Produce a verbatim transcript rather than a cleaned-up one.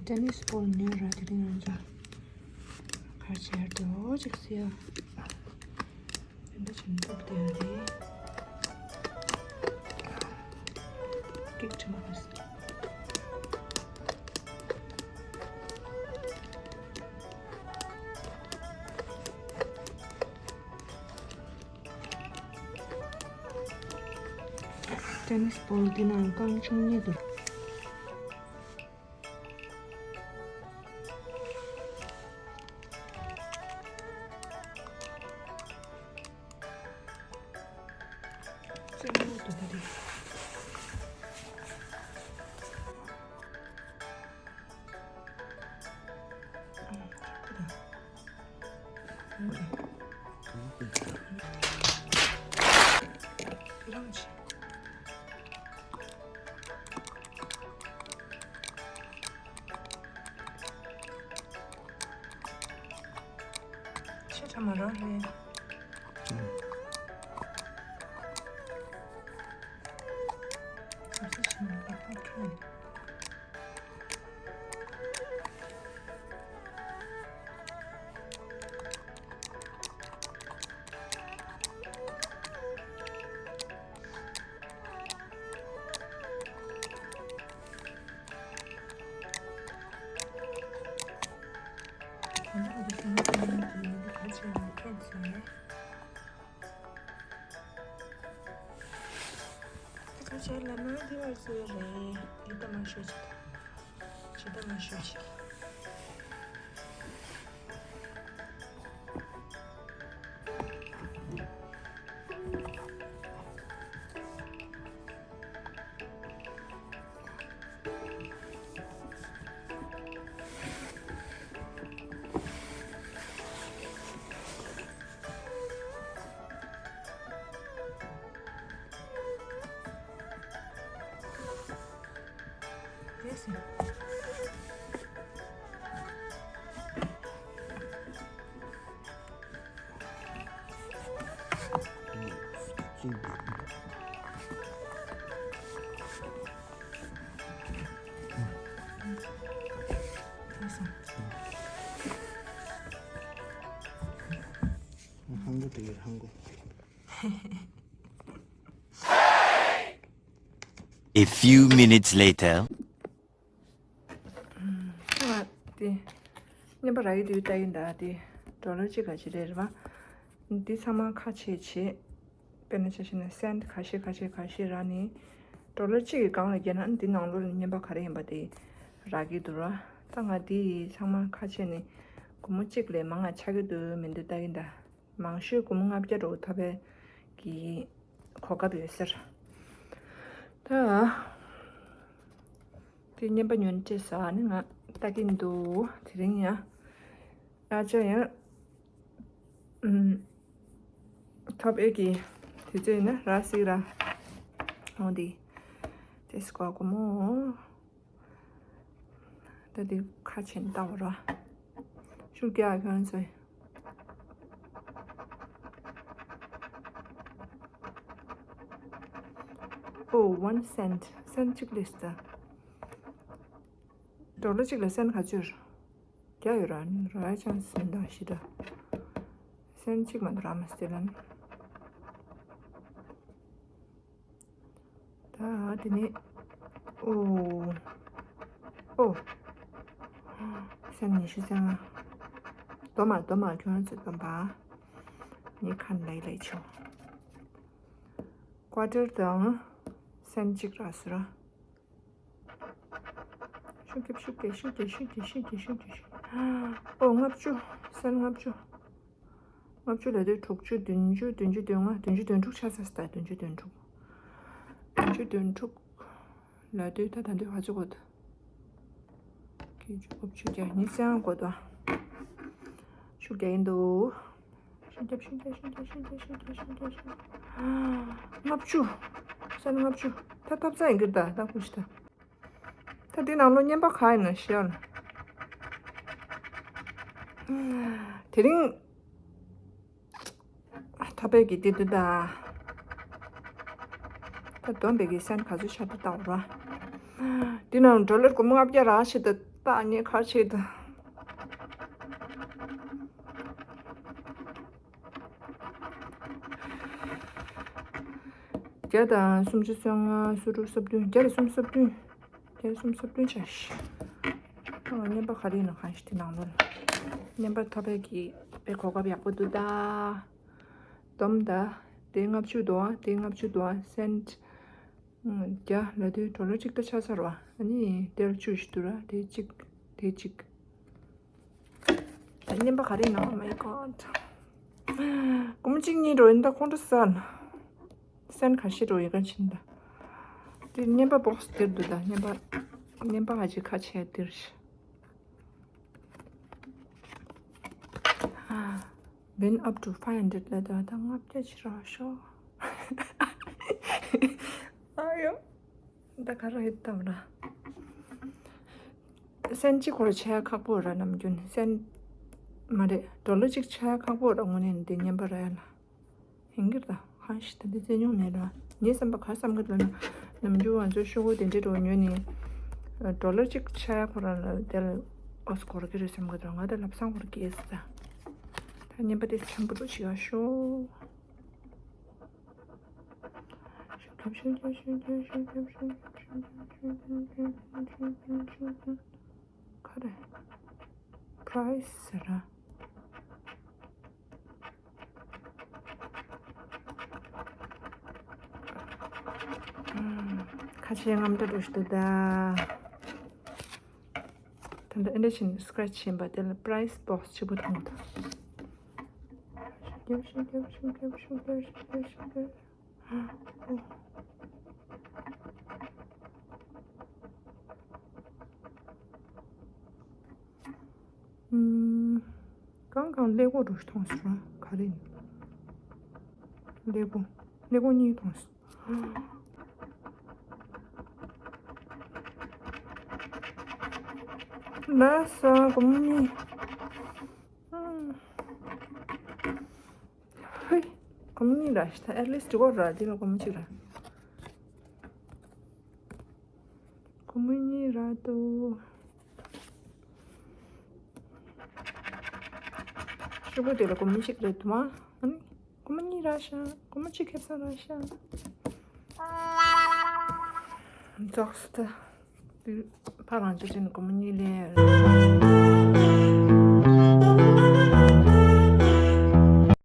ཏེ་ནིས་བྷོལ་ཉོས་ར། དེ་རིང་ང་ཚོ་གར་ཆེར་དོ་ཅིག་སི་ཡ། དེ་འདྲ་བྱུང་ཐུབ་བསྡད་ཡོད་རེད། ཀིག་ཁྲི་མ་ཁ་སི། ཏེ་ནིས་བྷོལ་འདི་ནང་རྐང་བཅུ་གཉིས་འདུག་རྩེད་མོ་འདུག་ག་རེད། ཆེ་ཕྲ་མ་རག་རེད། ཁ་ཆེ་ལ་མ་དེ་བར་སོ་རེད། ཡིད་ད་མ་ཤོད་ཅིག་ཇི་ད་མ་ཤོད་ཅིག་ཧང་གོ་དེ་ཡོད་ཧང་གོ། A few minutes later. ང་དེ་རྔན་པ་རག་གི་འདུག་ལྟ་གི་འདུག་དེ་ཌོ་ལར་གཅིག་ག་ཅི་རེད་རེད་པ། འདི་ཚང་མ་ཁ་ཕྱེ་བྱེད། དཔེར་ན་ཆ་བཞག་ན་སེན་ཊི་ཁ་ཤས་ཁ་ཤས་ཁ་ཤས་རག་ནས་ཌོ་ལར་གཅིག་གི་སྒང་ལ་བརྒྱབ་ན་འདི་ནང་ལོགས་ལ་རྔན་པ་ག་རེ་ཡིན་པ་དེ་རག་གི་འདུག་ར། ད་ང་འདི་ཚང་མ་ཁ་ཕྱེ་ནས་སྒོར་མོ་གཅིག་ལས་མང་ང་ཆགས་ཀྱི་འདུག་མི་འདུག་ལྟ་གི་འདུག་མང་ཤོས་སྒོར་མོ་ལྔ་བརྒྱ་འགྲོ་ཐུབ་པའི་གི་གོ་སྐབས་ཡོད་ཟེར། ད་དེ་རྔན་པ་ཉོ་ནས་སྤྲད་ས་ནི་ང་ལྟ་གི་འདུག་དེ་རིང་ཡང་ཨ་ཅག་ཡང་ཐོབ་ཨེ་གི་དུས་ཚོད་ཡིན་ན་ར་སིག་ར་འོང་དེ་དེ་སྐོར་སྒོར་མོ། ད་འདི་ཁ་ཕྱེ་ནས་བལྟ་བ་ར། ཤུགས་རྒྱག་ཁྱོད་ཚོས། Oh, one cent. སེན་ཊི་གཅིག་ལས་ད། ཌོ་ལར་གཅིག་ལ་སེན་ཊི་ག་ཚོད་རེད། བརྒྱ་ཡོད་ར་ནི་ར་ཡ་ཅང་སེན་ཊི་དང་བཞི་འདྲ། སེན་ཊི་གཅིག་མ་གཏོགས་རག་མ་སྟེ་ལན། ད་དེ་ནས་ཨོ་ཨོ་སེན་ཊི་ཉི་ཤུ་རྩ་ལྔ། དོ་མ་དོ་མ་ཁྱོད་རང་ཚོ་དོ་མ་ངའི་ཁ་ནས་ལེགས་ཆོག་ཀོ་ཊར་དང་སེན་ཊི་གཅིག་རག་སོང་ར། ཤུགས་རྒྱབ་ཤུགས་རྒྱབ་ཤུགས་རྒྱབ་ཤུགས་རྒྱབ་ཤུགས་རྒྱབ་ཤུགས་རྒྱབ་ཤུགས། ཨོ་ལྔ་བཅུ། སེན་ཊི་ལྔ་བཅུ། ལྔ་བཅུ་ལ་དུས་དྲུག་ཅུ་བདུན་ཅུ་བདུན་ཅུ་དོན་ལྔ་བདུན་ཅུ་དོན་དྲུག་ཆགས་ས་སྟ་བདུན་ཅུ་དོན་དྲུག་བདུན་ཅུ་དོན་དྲུག་ལ་དུས་ད་ད་དུས་ཧ་ཅུ་གོ་ད། ཁྱི་ཅུ་ཀོབ་ཅུ་རྒྱ་ཉི་ཚང་གོ་ད། ཤུགས་རྒྱག་ཡིན་འདུག་ཤུགས་རྒྱབ་ཤུགས་རྒྱབ་ལྔ་བཅུ། སེན་ཊི་ལྔ་བཅུ། ད་ཐོབ་ས་ཡིན་གྱི་ད་ད་ཁུ་ཤི་ད། ད་འདི་ནང་ལོ་རྔན་པ་ག་ཡིན་ན་ཤེས་ཡོད་ན། དེ་རིང་ཐ་པའི་གི་དེ་དུ་ད། ད་བསྡོམས་པའི་གི་སེན་ཊི་ག་ཚོད་ཤར་དུ་བཏང་ར། འདི་ནང་ཌོ་ལར་སྒོར་མོ་ལྔ་བརྒྱ་རག་ཤི་ད། ད་ངས་ག་རེ་བྱེད་ད། བརྒྱ་དང་སུམ་ཅུ་སོ་ལྔ། སོ་དྲུག་སོ་བདུན། བརྒྱ་དང་སུམ་ཅུ་སོ་བདུན། བརྒྱ་དང་སུམ་ཅུ་སོ་བདུན་བྱས་ཤག་ཨ། རྔན་པ་ག་རེ་ཡིན་ནོ་གང་ཞིག་དེ་ནང་ལོགས་ལ། རྔན་པ་ཐོབ་པའི་གི་དཔེ་གོ་སྐབས་ཡག་པོ་འདུག་ད། སྡོམ་ད། དེ་ལྔ་བཅུ་འདུག་ཨ། དེ་ལྔ་བཅུ་འདུག་ཨ། སེན་ཊི་བརྒྱ་ལབ་དུས་ཌོ་ལར་གཅིག་ད་ཆགས་ཚར་བ། ཨ་ནི་དེར་བཅུ་ཞིག་འདུག་ར། དེ་གཅིག་དེ་གཅིག་རྔན་པ་ག་རེ་ཡིན་ནོ། Oh my god. སྒོར་མོ་གཅིག་གཉིས་འགྲོ་ཡིན་ད། ཁོང་ཁྲོ་ཟ་ལ། སེན་ཊི་ག་ཤེད་འགྲོ་ཡི་ག་ཕྱིན་ད། དེ་རྔན་པ་བོག་སི་འདིར་འདུག་ད། རྔན་པ། རྔན་པ་ཨ་ཅེ་ཁ་ཕྱེ་འདིར་ཤག Win up to five hundred ལབ་ད། ད་ལྔ་བརྒྱ་ཅིག་རག་ཤག་ཨ་ཡོ། ད་ག་རེ་ཡིན་ད་ར། སེན་ཊི་གཅིག་ཁོ་རང་ཆགས་ཡ་ཁག་པོ་ར། ནམ་རྒྱུན་སེན་ཊི་མ་རེད། ཌོ་ལར་གཅིག་ཆགས་ཡ་ཁག་པོ་ར། དངོས་གནས་འདི་རྔན་པ་རག་ཡ་ལ། ཡིན་གྱི་རེད་ད། ཧ་ཤི་ད་འདི་རྩེ་མྱོང་མེད་ར། ངས་བསམ་པ་ག་བསམ་གྱི་འདུག་ན། ནམ་རྒྱུན་ང་ཚོའི་ཤོག་གུ་དེ་འདྲའི་འགྲོ་ཉོས་ནས་ཌོ་ལར་གཅིག་ཆགས་ཡ་ཁོ་རང་ལ་དེ་ལ་ཨོ་སི་འགོར་གྱི་རེད་བསམ་གྱི་འདུག་ང་ད་ལབ་སང་བོར་གྱིས་ད། ད་རྔན་པ་དེ་ཆེན་པོ་འགྲོ་བྱེད་ཡ་ཤོག་ག་རེ། པ་རའི་སི་ཟེར་ར། ཁ་ཆེ་རྔམ་སྒྲ་འགྲོ་ཞིག་འདུག་ད། ད་ལྟ་ཨེ་འདྲ་ཕྱིན་སི་ཀེ་རེ་ཆི་ཕྱིན་པ་དེ་ལ་པ་རའི་སི་བོག་སི་གཅིག་པུ་མཐོང་ད། ཨུམ། གང་གང་ཀླད་ཀོར་འདྲ་ཞིག་མཐོང་སོང་། ག་རེ་ཡིན། ཀླད་ཀོར། ཀླད་ཀོར་གཉིས་མཐོང་སོང་། ལགས་སོ། སྒོར་མོ་གཉིས། ཨུམ། ཧུའི། སྒོར་མོ་གཉིས་རག་ཤག་ད་ཨེ་ཊི་ལིསི་ཊི་དགོས་ར། འདི་ལ་སྒོར་མོ་གཅིག་རག་སྒོར་མོ་གཉིས་རག་འདུག་ཤོག་གུ་དེ་ལ་སྒོར་མོ་གཅིག་རེད་འདུག་མ། ཨ་ནི་སྒོར་མོ་གཉིས་རག་ཤག་སྒོར་མོ་གཅིག་ཁེ་བཟང་རག་ཤག་རྫོགས་སོང་ད། ཕར་རང་ཅག་ཅན་སྒོར་མོ་གཉིས་ལེན།